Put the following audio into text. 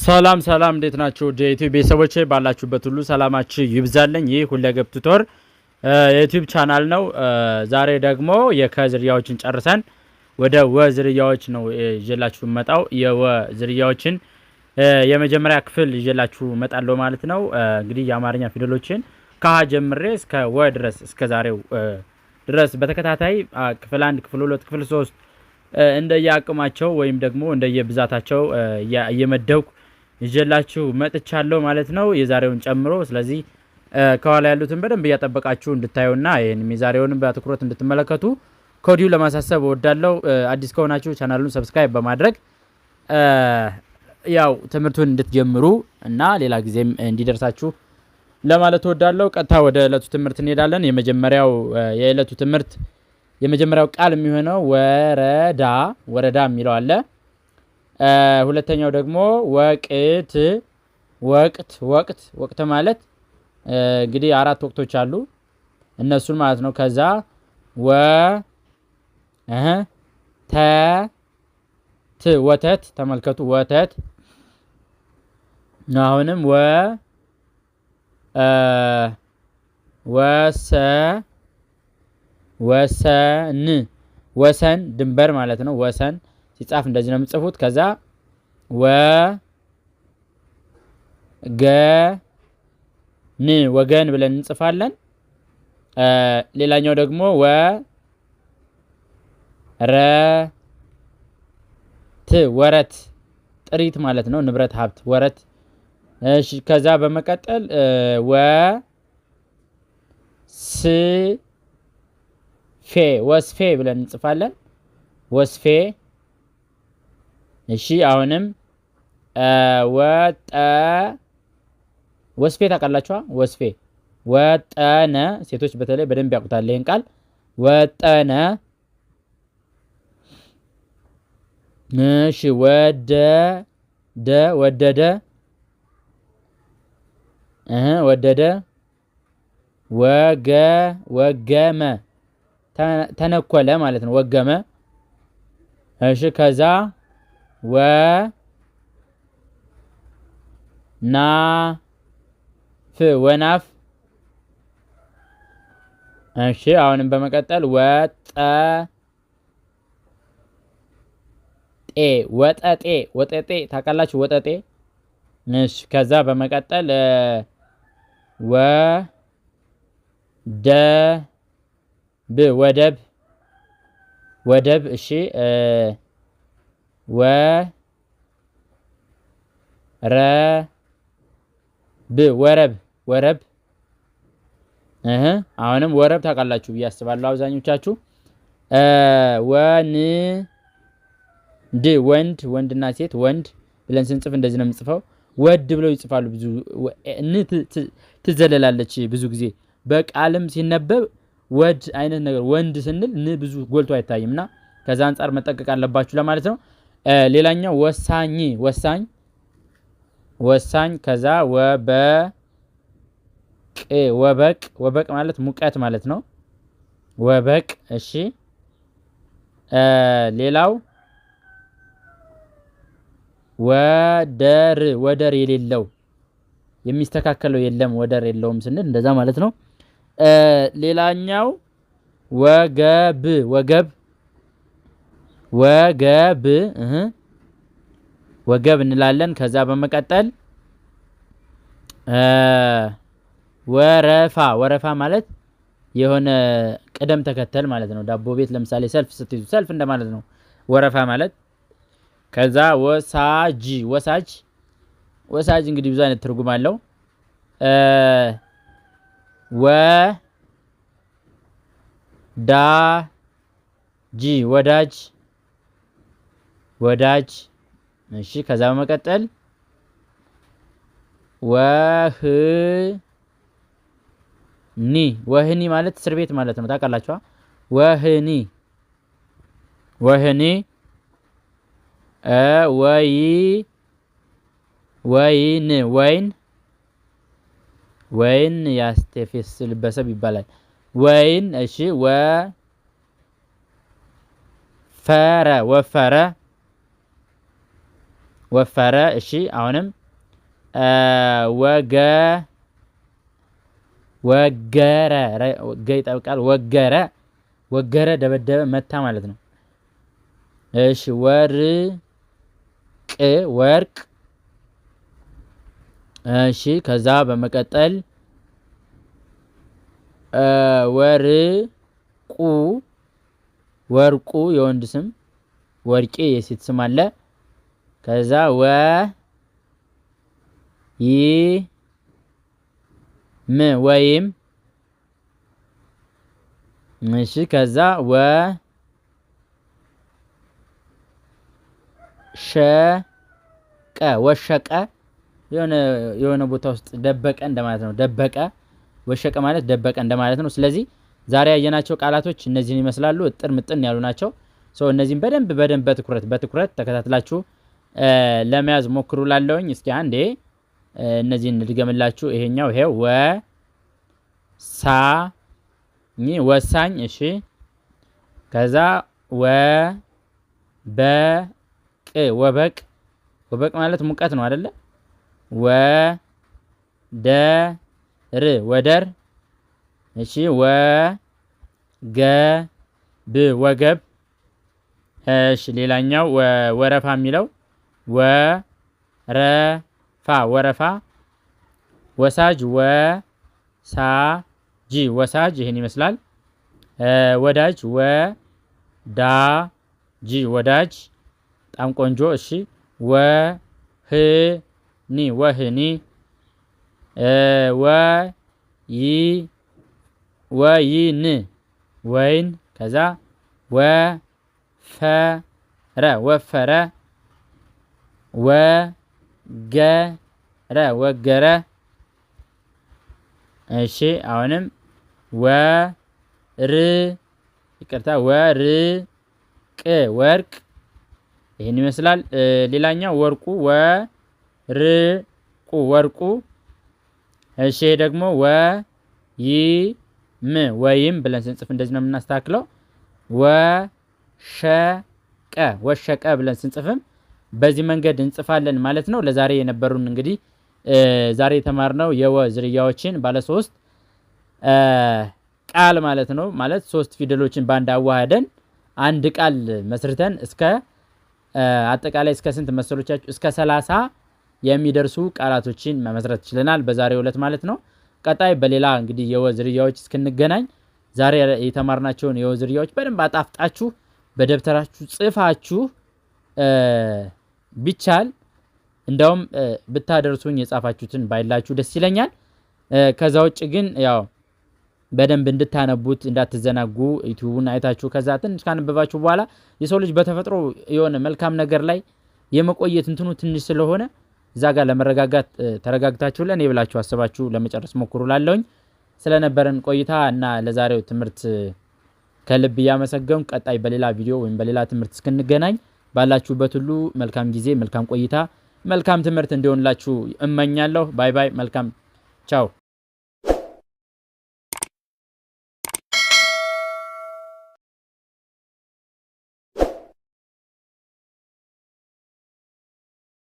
ሰላም ሰላም፣ እንዴት ናችሁ? የዩቲዩብ ቤተሰቦቼ ባላችሁበት ሁሉ ሰላማችሁ ይብዛልኝ። ይህ ሁለገብ ቱቶር የዩቲዩብ ቻናል ነው። ዛሬ ደግሞ የከ ዝርያዎችን ጨርሰን ወደ ወ ዝርያዎች ነው ይዤላችሁ መጣው። የወ ዝርያዎችን የመጀመሪያ ክፍል ይዤላችሁ መጣለሁ ማለት ነው። እንግዲህ የአማርኛ ፊደሎችን ከሀ ጀምሬ እስከ ወ ድረስ እስከ ዛሬው ድረስ በተከታታይ ክፍል 1፣ ክፍል 2፣ ክፍል 3 እንደየአቅማቸው ወይም ደግሞ እንደየብዛታቸው እየመደብኩ ይዤላችሁ መጥቻለሁ ማለት ነው፣ የዛሬውን ጨምሮ። ስለዚህ ከኋላ ያሉትን በደንብ እያጠበቃችሁ እንድታዩና ይህንም የዛሬውንም በትኩረት እንድትመለከቱ ከወዲሁ ለማሳሰብ እወዳለሁ። አዲስ ከሆናችሁ ቻናሉን subscribe በማድረግ ያው ትምህርቱን እንድትጀምሩ እና ሌላ ጊዜም እንዲደርሳችሁ ለማለት እወዳለሁ። ቀጥታ ወደ ዕለቱ ትምህርት እንሄዳለን። የመጀመሪያው የዕለቱ ትምህርት የመጀመሪያው ቃል የሚሆነው ወረዳ ወረዳ የሚለው አለ። ሁለተኛው ደግሞ ወቅት ወቅት ወቅት ወቅት ማለት እንግዲህ አራት ወቅቶች አሉ እነሱን ማለት ነው። ከዛ ወ ተ ት ወተት ተመልከቱ፣ ወተት። አሁንም ወ ወሰ ወሰን ወሰን ድንበር ማለት ነው። ወሰን ሲጻፍ እንደዚህ ነው የምጽፉት። ከዛ ወ ገ ን ወገን ብለን እንጽፋለን። ሌላኛው ደግሞ ወ ረ ት ወረት ጥሪት ማለት ነው። ንብረት ሀብት ወረት። እሺ ከዛ በመቀጠል ወ ስ ፌ ወስፌ ብለን እንጽፋለን። ወስፌ። እሺ አሁንም ወጠ ወስፌ ታውቃላችኋ? ወስፌ ወጠነ፣ ሴቶች በተለይ በደንብ ያውቁታል ይሄን ቃል ወጠነ። እሺ ወደደ ወደደ ወደደ። ወገ ወገመ ተነኮለ ማለት ነው። ወገመ። እሺ ከዛ ወ ና ፍ ወናፍ። እሺ አሁንም በመቀጠል ወጠ ጤ ወጠጤ ወጠጤ ታውቃላችሁ? ወጠጤ። እሺ ከዛ በመቀጠል ወ ደ ብ ወደብ ወደብ። እሺ ወ ረ ብ ወረብ ወረብ። አሁንም ወረብ ታውቃላችሁ ብዬ አስባለሁ አብዛኞቻችሁ። ወን ድ ወንድ ወንድና ሴት ወንድ ብለን ስንጽፍ እንደዚህ ነው የምንጽፈው። ወድ ብለው ይጽፋሉ። ብዙ ን ትዘለላለች ብዙ ጊዜ በቃልም ሲነበብ ወድ አይነት ነገር ወንድ ስንል ን ብዙ ጎልቶ አይታይም እና ከዛ አንጻር መጠንቀቅ አለባችሁ ለማለት ነው። ሌላኛው ወሳኝ ወሳኝ ወሳኝ። ከዛ ወበቅ ወበቅ ወበቅ ማለት ሙቀት ማለት ነው። ወበቅ። እሺ ሌላው ወደር ወደር የሌለው የሚስተካከለው የለም ወደር የለውም ስንል እንደዛ ማለት ነው። ሌላኛው ወገብ ወገብ ወገብ ወገብ እንላለን። ከዛ በመቀጠል ወረፋ ወረፋ ማለት የሆነ ቅደም ተከተል ማለት ነው። ዳቦ ቤት ለምሳሌ ሰልፍ ስትይዙ ሰልፍ እንደማለት ነው ወረፋ ማለት። ከዛ ወሳጅ ወሳጅ ወሳጅ እንግዲህ ብዙ አይነት ትርጉም አለው። ወ ዳ ጂ ወዳጅ ወዳጅ። እሺ ከዛ በመቀጠል ወህኒ ወህኒ ማለት እስር ቤት ማለት ነው። ታውቃላችኋ? ወህኒ ወህኒ። ወይ ወይን ወይን ወይን ያስቴፌስ ልበሰብ ይባላል። ወይን። እሺ ወፈረ ወፈረ ወፈረ። እሺ አሁንም ወገ ወገረ ገ ይጠብቃል። ወገረ ወገረ ደበደበ መታ ማለት ነው። እሺ ወርቅ ወርቅ። እሺ ከዛ በመቀጠል ወርቁ ወርቁ የወንድ ስም፣ ወርቄ የሴት ስም አለ። ከዛ ወ ይ ም ወይም። እሺ ከዛ ወ ሸ ቀ ወሸቀ የሆነ ቦታ ውስጥ ደበቀ እንደማለት ነው። ደበቀ ወሸቀ ማለት ደበቀ እንደማለት ነው። ስለዚህ ዛሬ ያየናቸው ቃላቶች እነዚህን ይመስላሉ። እጥር ምጥን ያሉ ናቸው። እነዚህን በደንብ በደንብ በትኩረት በትኩረት ተከታትላችሁ ለመያዝ ሞክሩ ላለውኝ። እስኪ አንዴ እነዚህን ልድገምላችሁ። ይሄኛው ይሄው ወ ሳ ኝ ወሳኝ። እሺ ከዛ ወ በ ቅ ወበቅ ወበቅ ማለት ሙቀት ነው አይደለ? ወ ደ ር ወደር። እሺ ወ ገ ብ ወገብ። እሺ ሌላኛው ወረፋ የሚለው ወ ረ ፋ ወረፋ። ወሳጅ ወ ሳ ጂ ወሳጅ ይህን ይመስላል። ወዳጅ ወ ዳ ጂ ወዳጅ በጣም ቆንጆ። እሺ ወ ህ ኒ ወህኒ። ወ ይ ወይን ወይን። ከዛ ወ ፈ ረ ወፈረ። ወ ገ ረ ወገረ። እሺ አሁንም ወ ር ይቅርታ ወር ቅ ወርቅ ይህን ይመስላል። ሌላኛው ወርቁ ወርቁ ወርቁ። እሺ ደግሞ ወ ይ ም ወይም ብለን ስንጽፍ እንደዚህ ነው የምናስተካክለው። ወሸቀ ወሸቀ ብለን ስንጽፍም በዚህ መንገድ እንጽፋለን ማለት ነው። ለዛሬ የነበሩን እንግዲህ ዛሬ የተማርነው የወ ዝርያዎችን ባለ ሶስት ቃል ማለት ነው። ማለት ሶስት ፊደሎችን በአንድ አዋህደን አንድ ቃል መስርተን እስከ አጠቃላይ እስከ ስንት መሰሎቻችሁ? እስከ 30 የሚደርሱ ቃላቶችን መመስረት ችለናል በዛሬው ዕለት ማለት ነው። ቀጣይ በሌላ እንግዲህ የወ ዝርያዎች እስክንገናኝ ዛሬ የተማርናቸውን የወ ዝርያዎች በደንብ አጣፍጣችሁ በደብተራችሁ ጽፋችሁ ቢቻል እንደውም ብታደርሱኝ የጻፋችሁትን ባይላችሁ ደስ ይለኛል። ከዛ ውጭ ግን ያው በደንብ እንድታነቡት እንዳትዘናጉ ዩቲዩቡን አይታችሁ ከዛ ትንሽ ካነበባችሁ በኋላ የሰው ልጅ በተፈጥሮ የሆነ መልካም ነገር ላይ የመቆየት እንትኑ ትንሽ ስለሆነ እዛ ጋር ለመረጋጋት ተረጋግታችሁ ለእኔ ብላችሁ አስባችሁ ለመጨረስ ሞክሩ። ላለውኝ ስለነበረን ቆይታ እና ለዛሬው ትምህርት ከልብ እያመሰገንኩ ቀጣይ በሌላ ቪዲዮ ወይም በሌላ ትምህርት እስክንገናኝ ባላችሁበት ሁሉ መልካም ጊዜ፣ መልካም ቆይታ፣ መልካም ትምህርት እንዲሆንላችሁ እመኛለሁ። Bye bye። መልካም ቻው።